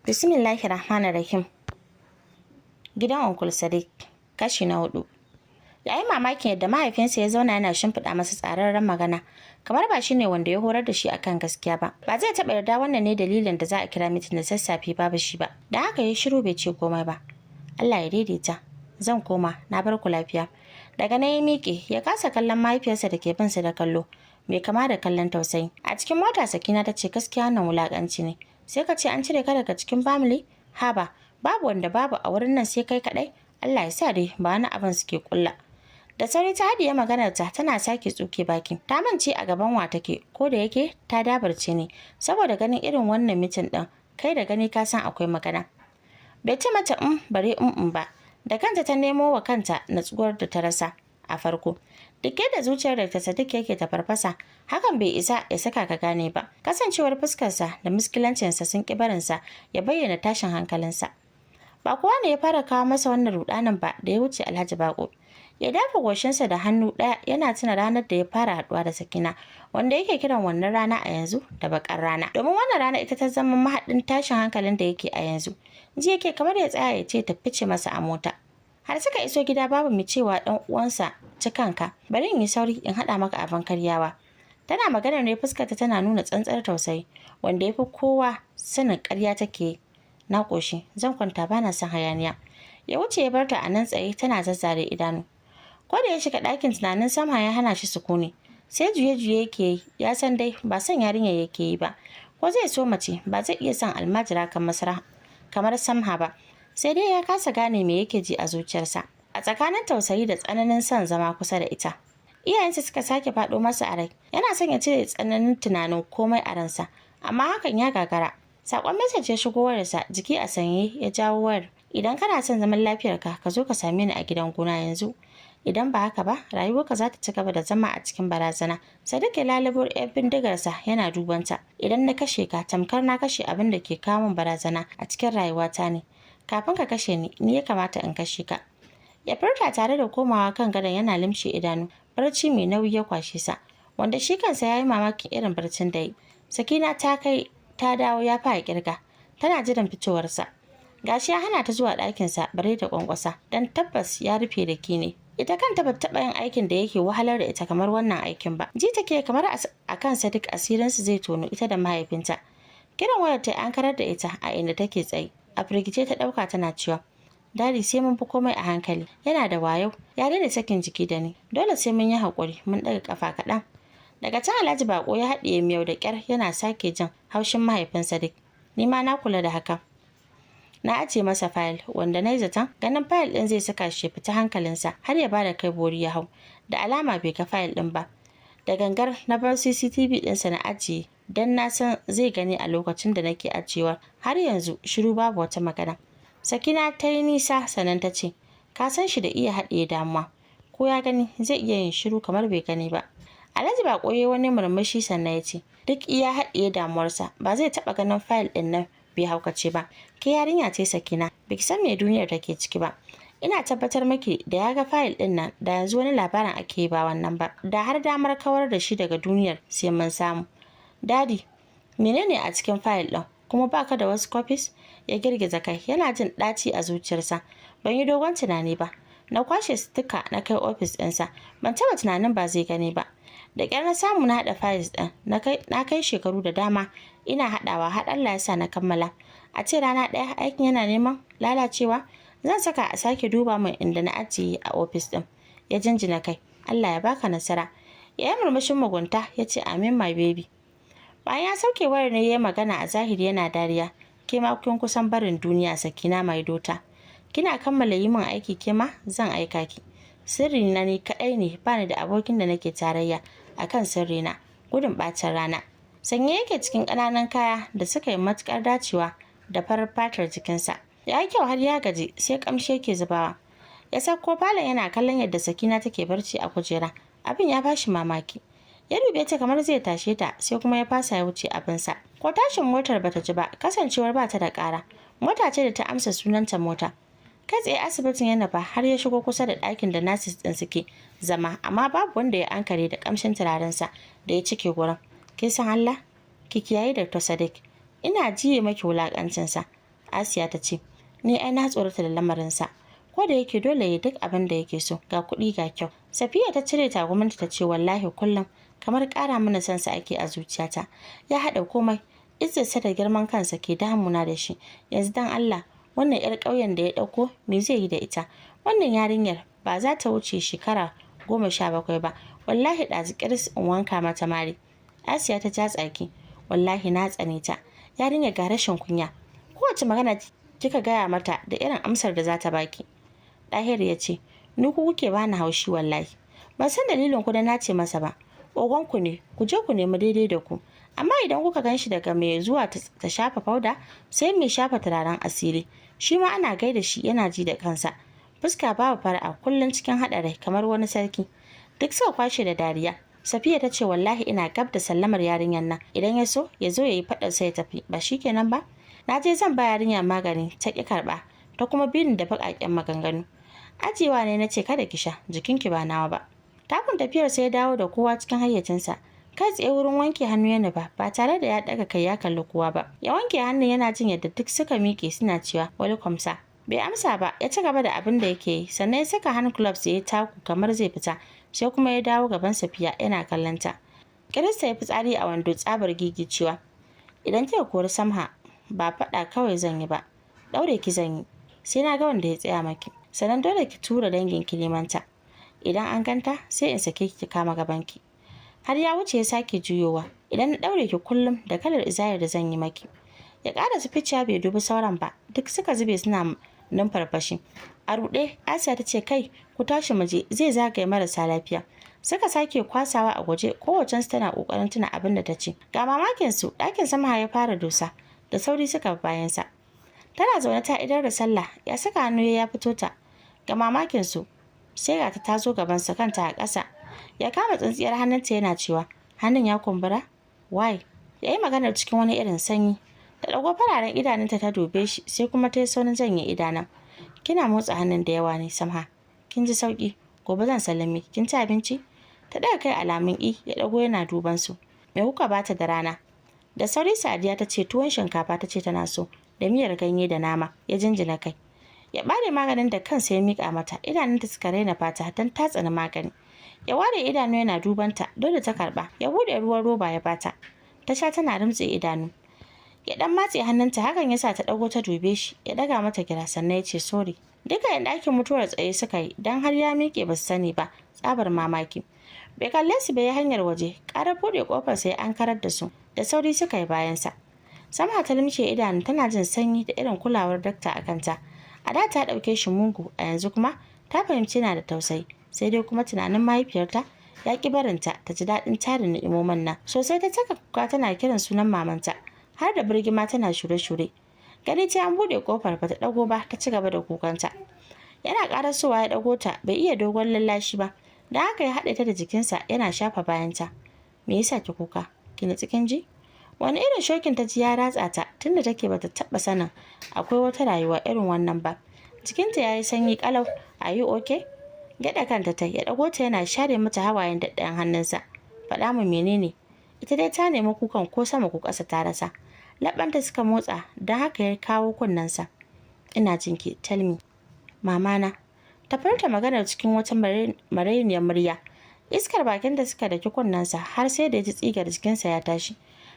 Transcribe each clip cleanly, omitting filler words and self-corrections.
Bismillahir Rahmanir Rahim. Gidan Uncle Sadiq, kashi na hudu. Ya yi mamakin yadda mahaifinsa ya zauna yana shimfiɗa masa tsararren magana, kamar ba shi ne wanda ya horar da shi akan gaskiya ba. Ba zai taɓa yarda wannan ne dalilin da za a kira meeting da sassafe babu shi ba. Da haka ya shiru, bai ce komai ba. "Allah ya daidaita. Zan koma, na bar ku lafiya." Daga nan ya miƙe, ya kasa kallon mahaifiyarsa da ke bin sa da kallo mai kama da kallon tausayi. A cikin mota Sakina ta ce, "Gaskiya wannan wulaƙanci ne. Sai ka ce an cire ka daga cikin family? Haba, babu wanda babu a wurin nan sai kai kaɗai. Allah ya sa dai ba wani abin suke kulla." Da sauri ta haɗiye maganar ta, tana sake tsuke baki. Ta mance a gaban wa take, ko da yake ta dabarce ne saboda ganin irin wannan meeting ɗin, kai da gani ka san akwai magana. Bai ce mata bare ba. Da kanta ta nemo wa kanta natsuwar da ta rasa a farko. Duk yadda zuciyar Dr. Sadiq yake ta farfasa, hakan bai isa ya saka ka gane ba. Kasancewar fuskarsa da miskilancinsa sun ƙi barinsa ya bayyana tashin hankalinsa. Ba kowa ne ya fara kawo masa wannan rudanin ba da ya wuce Alhaji Bako. Ya dafa goshinsa da hannu ɗaya yana tuna ranar da ya fara haɗuwa da Sakina, wanda yake kiran wannan rana a yanzu da bakar rana. Domin wannan rana ita ta zama mahaɗin tashin hankalin da yake a yanzu. Ji yake kamar ya tsaya ya ce ta fice masa a mota. Har suka iso gida babu mai cewa ɗan uwansa, "Ci kanka, bari in yi sauri in haɗa maka abin karyawa." Tana maganar ne fuskarta tana nuna tsantsar tausayi, wanda ya fi kowa sanin ƙarya take yi. "Na ƙoshi, zan kwanta, bana son hayaniya." Ya wuce ya barta a nan tsaye tana zazzare idanu. Ko da ya shiga ɗakin, tunanin Sama ya hana shi sukuni. Sai juye-juye yake yi, ya san dai ba son yarinyar yake yi ba. Ko zai so mace, ba zai iya son almajira kamar Samha ba. Sai dai ya kasa gane me yake ji a zuciyarsa. A tsakanin tausayi da tsananin son zama kusa da ita. Iyayensa suka sake faɗo masa a rai. Yana son ya cire tsananin tunanin komai a ransa, amma hakan ya gagara. Sakon message ya shigo wayarsa, jiki a sanye ya jawo wayar. "Idan kana son zaman lafiyarka, ka zo ka same ni a gidan gona yanzu. Idan ba haka ba, rayuwarka za ta ci gaba da zama a cikin barazana." Sadiq ya lalubo 'yar bindigarsa yana dubanta. "Idan na kashe ka, tamkar na kashe abin da ke kawo min barazana a cikin rayuwata ne. Kafin ka kashe ni, ni ya kamata in kashe ka." Ya furta tare da komawa kan gadon yana limshe idanu. Barci mai nauyi ya kwashe sa, wanda shi kansa ya yi mamakin irin barcin da yi. Sakina ta kai ta dawo ya fara kirga. Tana jiran fitowarsa. Gashi ya hana ta zuwa ɗakinsa bare ta kwankwasa, don tabbas ya rufe da key ne. Ita kanta ba taɓa yin aikin da yake wahalar da ita kamar wannan aikin ba. Ji take kamar a kan Sadiq asirinsu zai tono, ita da mahaifinta. Kiran wayar ta an karar da ita a inda take tsaye. A firgice ta ɗauka tana cewa, "Daddy, sai mun fi komai a hankali. Yana da wayo, ya daina sakin jiki da ni. Dole sai mun yi haƙuri, mun ɗaga ƙafa kaɗan." Daga can Alhaji Bako ya haɗiye miyau da ƙyar yana sake jin haushin mahaifin Sadiq. "Ni ma na kula da haka. Na ajiye masa fayil, wanda na yi zaton ganin fayil ɗin zai saka shi fita hankalinsa har ya bada kai bori ya hau. Da alama bai ga fayil ɗin ba. Da gangar na bar CCTV ɗinsa na ajiye don na san zai gani a lokacin da nake ajiyewa. Har yanzu shiru, babu wata magana." Sakina ta yi nisa sannan ta ce, "Ka san shi da iya haɗiye damuwa. Ko ya gani, zai iya yin shiru kamar bai gani ba." Alhaji Bako ya wani murmushi sannan ya ce, "Duk iya haɗiye damuwarsa, ba zai taɓa ganin fayil ɗin nan bai haukace ba. Ke yarinya ce Sakina, baki san me duniyar take ciki ba. Ina tabbatar maki da ya ga fayil ɗin nan, da yanzu wani labarin ake ba wannan ba. Da har damar kawar da shi daga duniyar sai mun samu." "Daddy, menene a cikin fayil ɗin? Kuma baka da wasu copies?" Ya girgiza kai yana jin ɗaci a zuciyarsa. "Ban yi dogon tunani ba. Na kwashe su duka na kai ofis ɗinsa. Ban taɓa tunanin ba zai gani ba. Da ƙyar na samu na haɗa files ɗin, na kai shekaru da dama ina haɗawa har Allah ya sa na kammala. A ce rana ɗaya aikin yana neman lalacewa. Zan saka a sake duba min inda na ajiye a ofis ɗin." Ya jinjina kai. "Allah ya baka nasara." Ya yi murmushin mugunta ya ce, "Amin, my baby." Bayan ya sauke wayar ne ya yi magana a zahiri yana dariya. "Ke ma kin kusan barin duniya, Sakina my daughter. Kina kammala yi min aiki, ke ma zan aika ki. Sirri na ni kaɗai ne, bani da abokin da nake tarayya akan sirri na gudun ɓacin rana." Sanye yake cikin ƙananan kaya da suka yi matuƙar dacewa da farar fatar jikinsa. Ya yi kyau har ya gaji, sai ƙamshi yake zubawa. Ya sauko falon yana kallon yadda Sakina take barci a kujera. Abin ya bashi mamaki. Ya dube ta kamar zai tashe ta, sai kuma ya fasa, ya wuce abinsa. Ko tashin motar bata ji ba, kasancewar bata da ƙara. Mota ce da ta amsa sunanta mota. Kai tsaye asibitin ya nufa har ya shigo kusa da ɗakin da nurses ɗin suke zama, amma babu wanda ya ankare da ƙamshin turarensa da ya cike gurin. "Kin san Allah, ki kiyaye Dr. Sadiq. Ina jiye maki wulaƙancinsa." Asiya ta ce, "Ni ai na tsorata da lamarinsa. Ko da yake dole ya duk abin da yake so, ga kuɗi ga kyau." Safiya ta cire taguminta ta ce, "Wallahi kullum kamar ƙara mana son sa ake a zuciyata. Ya haɗa komai, izzarsa da girman kansa ke damuna da shi. Yanzu dan Allah, wannan 'yar ƙauyen da ya ɗauko, me zai yi da ita? Wannan yarinyar ba za ta wuce shekara 17 ba. Wallahi ɗazu ƙiris in wanka mata mari." Asiya ta ja tsaki. "Wallahi na tsane ta. Yarinyar ga rashin kunya. Kowace magana kika gaya mata da irin amsar da za ta baki." Ɗahiru ya ce, "Ni ku kuke bani haushi wallahi. Ban san dalilin ku da na ce masa ba. Ogon ku ne, ku je ku nemi daidai da ku. Amma idan kuka gan shi, daga mai zuwa ta shafa fauda sai mai shafa turaren asiri. Shi ma ana gaida shi yana ji da kansa. Fuska babu fara'a, kullum cikin haɗa kamar wani sarki." Duk suka kwashe da dariya. Safiya ta ce, "Wallahi ina gab da sallamar yarinyar nan. Idan ya so ya zo ya yi faɗar sai ya tafi, ba shi kenan ba. Na je zan ba yarinya magani ta ƙi karɓa, ta kuma bi ni da baƙaƙen maganganu. Ajiyewa ne na ce kada ki sha, jikinki ba nawa ba." Takun tafiyar sai ya dawo da kowa cikin hayyacinsa. Kai tsaye wurin wanke hannu ya nufa ba tare da ya ɗaga kai ya kalli kowa ba. Ya wanke hannun yana jin yadda duk suka miƙe suna cewa, "Welcome, sir." Bai amsa ba, ya ci gaba da abin da yake yi, sannan ya saka hand gloves ya yi taku kamar zai fita, sai kuma ya dawo gaban Safiya yana kallon ta. Kirista ya fitsari a wando tsabar gigicewa. "Idan kika kori Samha, ba faɗa kawai zan yi ba, ɗaure ki zan yi, sai na ga wanda ya tsaya maki. Sannan dole ki tura dangin ki nemanta. Idan an ganta sai in sake ki kama gabanki." Har ya wuce ya sake juyowa. "Idan na ɗaure ki, kullum da kalar izayar da zan yi maki." Ya ƙara su ficiya bai dubi sauran ba, duk suka zube suna numfarfashi. A ruɗe Asiya ta ce, "Kai, ku tashi mu je, zai zagaye marasa lafiya." Suka sake kwasawa a guje, kowacensu tana ƙoƙarin tuna abin da ta ce. Ga mamakin su, ɗakin sama ya fara dosa, da sauri suka bayansa. Tana zaune ta idar da sallah, ya saka hannu ya fito ta. Ga mamakin su, sai ga ta tazo gabansa kanta a ƙasa. Ya kama tsintsiyar hannunta yana cewa, "Hannun ya kumbura? Why?" Ya yi maganar cikin wani irin sanyi. Ta ɗago fararen idanunta ta dube shi, sai kuma ta yi saurin janye idanun. "Kina motsa hannun da yawa ne, Samha. Kin ji sauki? Gobe zan sallame. Kin ci abinci?" Ta ɗaga kai alamun i. Ya ɗago yana duban su. "Me kuka bata da rana?" Da sauri Sadiya ta ce, "Tuwon shinkafa ta ce tana so, da miyar ganye da nama." Ya jinjina kai. Ya ɓare maganin da kansa ya miƙa mata. Idanunta suka raina fata don ta tsani magani. Ya ware idanu yana dubanta, dole ta karɓa. Ya buɗe ruwan roba ya bata. Ta sha tana rumtse idanu. Ya dan matse hannunta, hakan yasa ta ɗago ta dube shi. Ya ɗaga mata gira sannan ya ce, "Sorry." Duka yan ɗakin mutuwar tsaye suka yi, dan har ya miƙe ba su sani ba, tsabar mamaki. Bai kalle su bai hanyar waje. Ƙarar buɗe ƙofar sai an karar da su, da sauri suka yi bayansa. Sama ta limshe idanu tana jin sanyi da irin kulawar dakta a kanta. A da ta ɗauke shi mugu, a yanzu kuma ta fahimci yana da tausayi. Sai dai kuma tunanin mahaifiyarta ya ƙi barinta ta ji daɗin tarin ni'imomin nan. Sosai ta saka kuka tana kiran sunan mamanta, har da birgima tana shure-shure. Gani ta an buɗe kofar, bata ɗago ba, ta ci gaba da kukanta. Yana ƙarasowa ya ɗago ta, bai iya dogon lallashi ba, da haka ya haɗe ta da jikinsa yana shafa bayanta. "Me yasa ki kuka? Ki nutsi, kin ji?" Wani irin shocking ta ji ya ratsa ta. Tunda take bata taɓa sanin akwai wata rayuwa irin wannan ba. Jikinta ya yi sanyi kalau. "Are you okay?" Gyaɗa kanta ta. Ya ɗago ta yana share mata hawayen da ɗayan hannunsa. "Faɗa mu menene?" Ita dai ta nemi kukan ko sama ko ƙasa ta rasa. Laɓanta suka motsa, don haka ya kawo kunnensa. "Ina jinki, tell me." "Mamana." Ta furta maganar cikin wata marainiyar murya. Iskar bakin da suka daki kunnensa har sai da ya ji tsigar jikinsa ya tashi.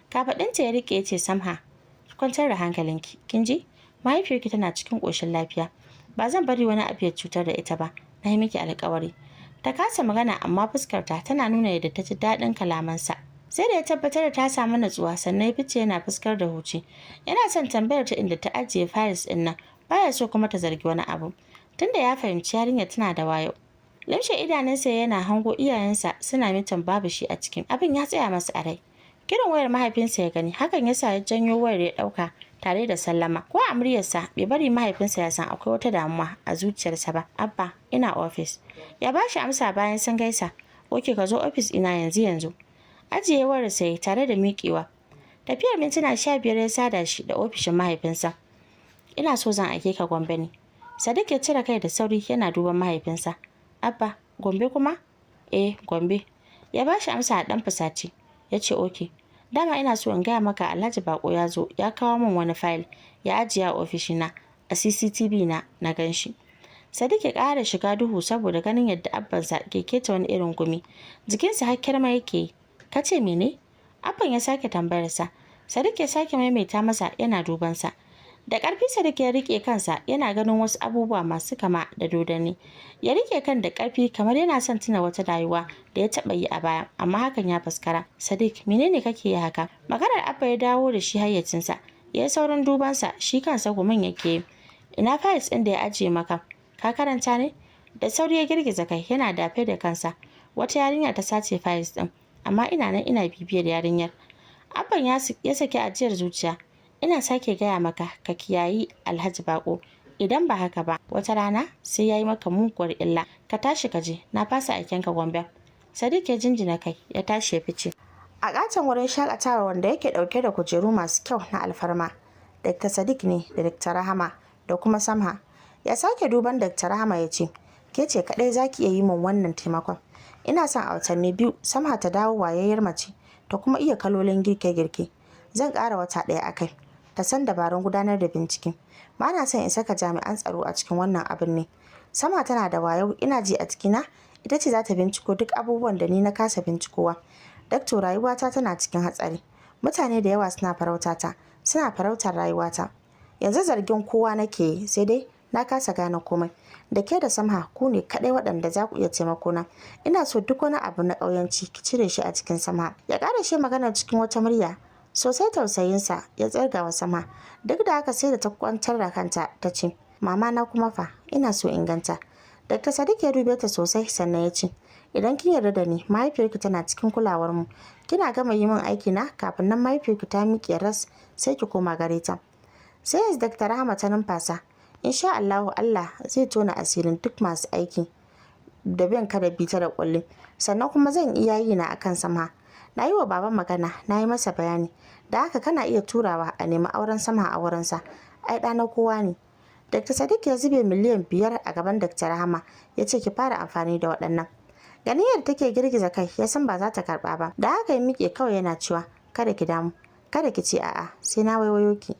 Kafaɗinta ya riƙe ya ce, "Samha, ki kwantar da hankalinki, kin ji? Mahaifiyarki tana cikin ƙoshin lafiya. Ba zan bari wani abu ya cutar da ita ba, na yi miki alƙawari." Ta kasa magana, amma fuskarta tana nuna yadda ta ji daɗin kalamansa. Sai da ya tabbatar da ta samu natsuwa sannan ya fice yana fuskar da huci. Yana son tambayar ta inda ta ajiye files ɗin nan, baya so kuma ta zargi wani abu, tunda ya fahimci yarinyar tana da wayo. Limshe idanunsa yana hango iyayensa suna meeting babu shi a cikin. Abin ya tsaya masa a rai. Kiran wayar mahaifinsa ya gani, hakan yasa ya janyo wayar ya ɗauka tare da sallama. Ko a muryarsa bai bari mahaifinsa ya san akwai wata damuwa a zuciyarsa ba. "Abba, ina ofis." Ya ba shi amsa bayan sun gaisa. "Okay, ka zo ofis ina yanzu yanzu." Ajiye wayar sai tare da miƙewa. Tafiyar mintuna 15 ya sada shi da ofishin mahaifinsa. "Ina so zan aike ka Gombe ne." Sadiq ya cire kai da sauri yana duban mahaifinsa. "Abba, Gombe kuma?" "Eh, Gombe." Ya ba shi amsa a ɗan fusace. Ya ce, "Okay." Dama ina so in gaya maka, Alhaji Bako ya zo ya kawo min wani fayil ya ajiye a ofishina, a CCTV na na gan shi. Sadiq ya ƙara shiga duhu saboda ganin yadda abbansa ke keta wani irin gumi. Jikinsa har kyarma yake yi. "Ka ce mene?" Abban ya sake tambayarsa. Sadiq ya sake maimaita masa yana dubansa. Da ƙarfi Sadiq ya riƙe kansa, yana ganin wasu abubuwa masu kama da dodanni. Ya riƙe kan da ƙarfi kamar yana son tuna wata rayuwa da ya taɓa yi a baya, amma hakan ya faskara. "Sadiq, menene kake yi haka?" Maganar Abba ya dawo da shi hayyacinsa. Ya yi saurin dubansa, shi kansa gumin yake yi. "Ina files ɗin da ya ajiye maka? Ka karanta ne?" Da sauri ya girgiza kai yana dafe da kansa. "Wata yarinya ta sace files ɗin, amma ina nan ina bibiyar yarinyar." Abban ya saki ajiyar zuciya. "Ina sake gaya maka, ka kiyayi Alhaji Bako. Idan ba haka ba, wata rana sai ya yi maka muguwar illa. Ka tashi ka je, na fasa aiken ka Gombe." Sadiq ya jinjina kai, ya tashi ya fice. A katon wurin shakatawa wanda yake dauke da kujeru masu kyau na alfarma, Dr. Sadiq ne da Dr. Rahama da kuma Samha. Ya sake duban Dr. Rahama ya ce, "Ke ce kaɗai za ki iya yi min wannan taimakon. Ina son a watanni 2 Samha ta dawo wayayyar mace, ta kuma iya kalolin girke-girke. Zan ƙara wata ɗaya a kai. Ta san dabarun gudanar da bincike. Ba na son in saka jami'an tsaro a cikin wannan abin ne. Samha tana da wayo, ina ji a cikina ita ce za ta binciko duk abubuwan da ni na kasa bincikowa. Dakto, rayuwata tana cikin hatsari. Mutane da yawa suna farautata, suna farautar rayuwata. Yanzu zargin kowa nake yi, sai dai na kasa gane komai. Da ke da Samha, ku ne kaɗai waɗanda za ku iya taimako na. Ina so duk wani abu na ƙauyanci ki cire shi a cikin Samha." Ya ƙara shi magana cikin wata murya. Sosai tausayinsa ya tsirga wa Samha. Duk da haka sai da ta kwantar da kanta ta ce, "Mama na kuma fa, ina so in ganta." Dr. Sadiq ya dube ta sosai sannan ya ce, "Idan kin yarda da ni, mahaifiyarki tana cikin kulawar mu. Kina gama yi min aiki na, kafin nan mahaifiyarki ta miƙe ras, sai ki koma gare ta." Sai yanzu Dr. Rahama ta numfasa. "Insha Allahu Allah zai tona asirin duk masu aiki da bin kada bita da kulli. Sannan kuma zan iya yi na akan Samha. Na yi wa baban magana, na yi masa bayani. Da haka kana iya turawa a nemi auren Samha a wurinsa. Ai ɗa na kowa ne." Dr. Sadiq ya zube miliyan 5 a gaban Dr. Rahama ya ce, "Ki fara amfani da waɗannan." Ganin yadda take girgiza kai, ya san ba za ta karɓa ba. Da haka ya miƙe kawai yana cewa, "Kada ki damu, kada ki ce a'a, sai na waiwayo ki."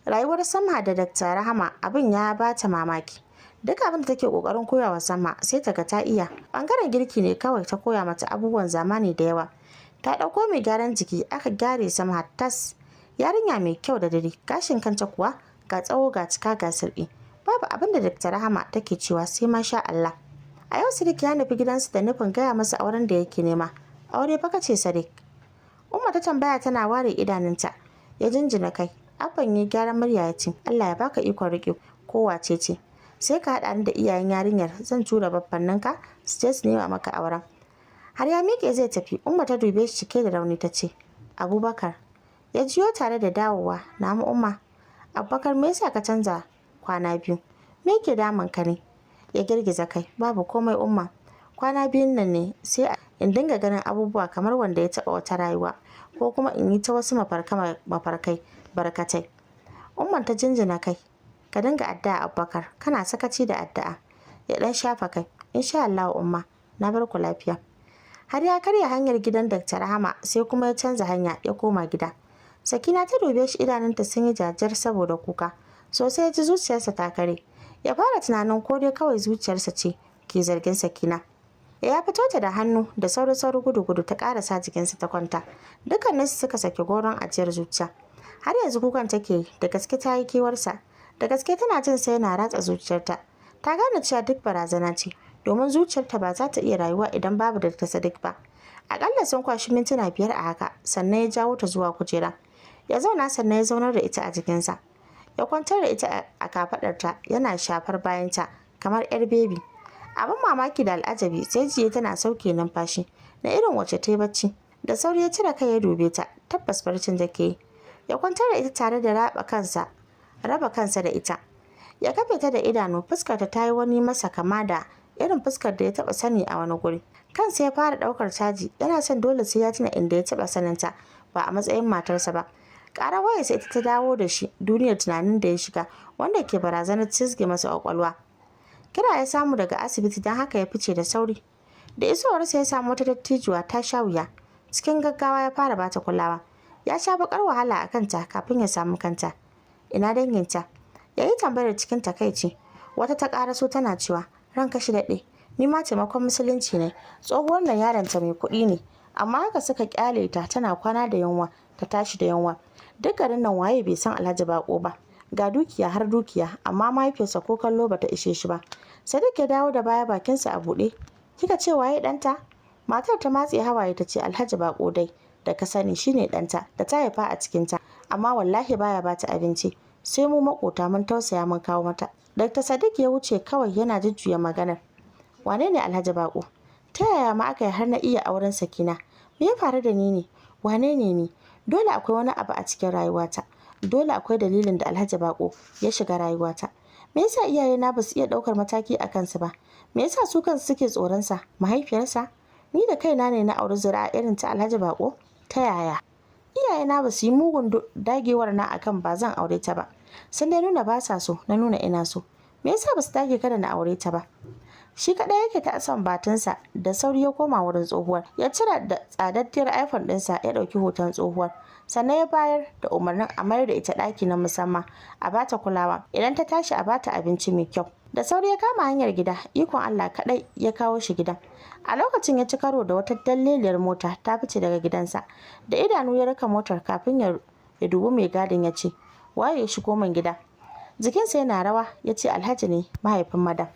Rayuwar Samha da Dr. Rahama, abin ya ba ta mamaki. Duk abin da take kokarin koyawa Samha, sai ta ga ta iya. Bangaren girki ne kawai ta koya mata abubuwan zamani da yawa. Ta ɗauko mai gyaran jiki aka gyare Samha tas. Yarinya mai kyau da dare, gashin kanta kuwa ga tsawo, ga cika, ga sirɗi. Babu abin da Dr. Rahama take cewa sai "Masha Allah". A yau Sadiq ya nufi gidansu da nufin gaya masa auren da yake nema. "Aure fa kace, Sadiq?" Umma ta tambaya tana ware idanunta. Ya jinjina kai. Abban ya gyaran murya ya ce, "Allah ya baka ikon riƙe kowace ce. Sai ka haɗa ni da iyayen yarinyar, zan tura baffanninka su je su nema maka auren." Har ya miƙe zai tafi, Umma ta dube shi cike da rauni ta ce, "Abubakar." Ya jiyo tare da dawowa, "Na'am, Umma." "Abubakar, me yasa ka canza kwana biyu? Me yake damun ka ne?" Ya girgiza kai. "Babu komai, Umma. Kwana biyun nan ne sai in dinga ganin abubuwa kamar wanda ya taɓa wata rayuwa, ko kuma in yi ta wasu mafarkai barkatai." Umman ta jinjina kai. "Ka dinga addu'a, Abubakar, kana sakaci da addu'a." Ya dan shafa kai. "Insha Allah, Umma, na bar ku lafiya." Har ya karya hanyar gidan Dr. Rahama, sai kuma ya canza hanya ya koma gida. Sakina ta dube shi, idanunta sun yi jajir saboda kuka. Sosai ya ji zuciyarsa ta kare. Ya fara tunanin ko dai kawai zuciyarsa ce ke zargin Sakina. Ya fito ta da hannu da sauri sauri, gudu gudu ta karasa jikinsa ta kwanta. Dukkaninsu suka saki goron ajiyar zuciya. Har yanzu kukan take yi, da gaske ta yi kewarsa. Da gaske tana jin sai yana ratsa zuciyarta. Ta gane cewa duk barazana ce, domin zuciyarta ba za ta iya rayuwa idan babu Dr. Sadiq ba. Akalla sun kwashi mintuna 5 a haka, sannan ya jawo ta zuwa kujera. Ya zauna, sannan ya zaunar da ita a jikinsa. Ya kwantar da ita a kafaɗarta yana shafar bayanta kamar 'yar bebi. Abin mamaki da al'ajabi, sai jiya tana sauke numfashi na irin wacce ta yi bacci. Da sauri ya cire kai ya dube ta, tabbas barcin take yi. Ya kwantar da ita tare da raba kansa da ita. Ya kafe ta da idanu, fuskarta ta yi wani masa kama da irin fuskar da ya taba sani a wani guri. Kansa ya fara daukar caji, yana son dole sai ya tuna inda ya taba saninta ba a matsayin matarsa ba. Ƙarar wayarsa ita ta dawo da shi duniyar tunanin da ya shiga, wanda ke barazanar cizge masa kwakwalwa. Kira ya samu daga asibiti, don haka ya fice da sauri. Da isowarsa ya samu wata dattijuwa ta sha wuya. Cikin gaggawa ya fara bata kulawa. Ya sha bakar wahala a kanta kafin ya samu kanta. Ina danginta? Ya yi tambayar cikin takaici. Wata ta karaso tana cewa, "Ranka shi daɗe, ni ma taimakon musulunci ne. Tsohuwar nan yaronta mai kuɗi ne, amma haka suka kyale ta tana kwana da yunwa ta tashi da yunwa. Duk garin nan waye bai san Alhaji Bako ba? Ga dukiya har dukiya, amma mahaifiyarsa ko kallo bata ishe shi ba." Sadiq ya dawo da baya, bakinsa a buɗe. "Kika ce waye ɗanta?" Matar ta matse hawaye ta ce, "Alhaji Bako dai da ka sani shine ɗanta da ta haifa a cikinta, amma wallahi baya bata abinci, sai mu makota mun tausaya mun kawo mata." Dr. Sadiq ya wuce kawai yana jujjuya maganar. Wane ne Alhaji Bako? Ta yaya ma aka yi har na iya auren Sakina? Me ya faru da ni ne? Wane ne ni? Dole akwai wani abu a cikin rayuwata. Dole akwai dalilin da Alhaji Bako ya shiga rayuwata. Me yasa iyayena ba su iya ɗaukar mataki a kansa ba? Me yasa su kansu suke tsoronsa? Mahaifiyarsa? Ni da kaina ne na auri zuri'a irin ta Alhaji Bako? Ta yaya? Iyayena ba su yi mugun dagewar na akan ba zan aure ta ba. Sun dai nuna ba sa so, na nuna ina so. Me yasa ba su dage kada na aure ta ba? Shi kaɗai yake ta son batunsa. Da sauri ya koma wurin tsohuwar, ya cire da tsadaddiyar iPhone ɗinsa, ya ɗauki hoton tsohuwar, sannan ya bayar da umarnin a mayar da ita ɗaki na musamman, a bata kulawa, idan ta tashi a bata abinci mai kyau. Da sauri ya kama hanyar gida. Ikon Allah kaɗai ya kawo shi gidan. A lokacin ya ci karo da wata dalleliyar mota ta fice daga gidansa. Da idanu ya raka motar kafin ya dubi mai gadin ya ce, "Waye ya shigo min gida?" Jikinsa yana rawa ya ce, "Alhaji ne, mahaifin madam."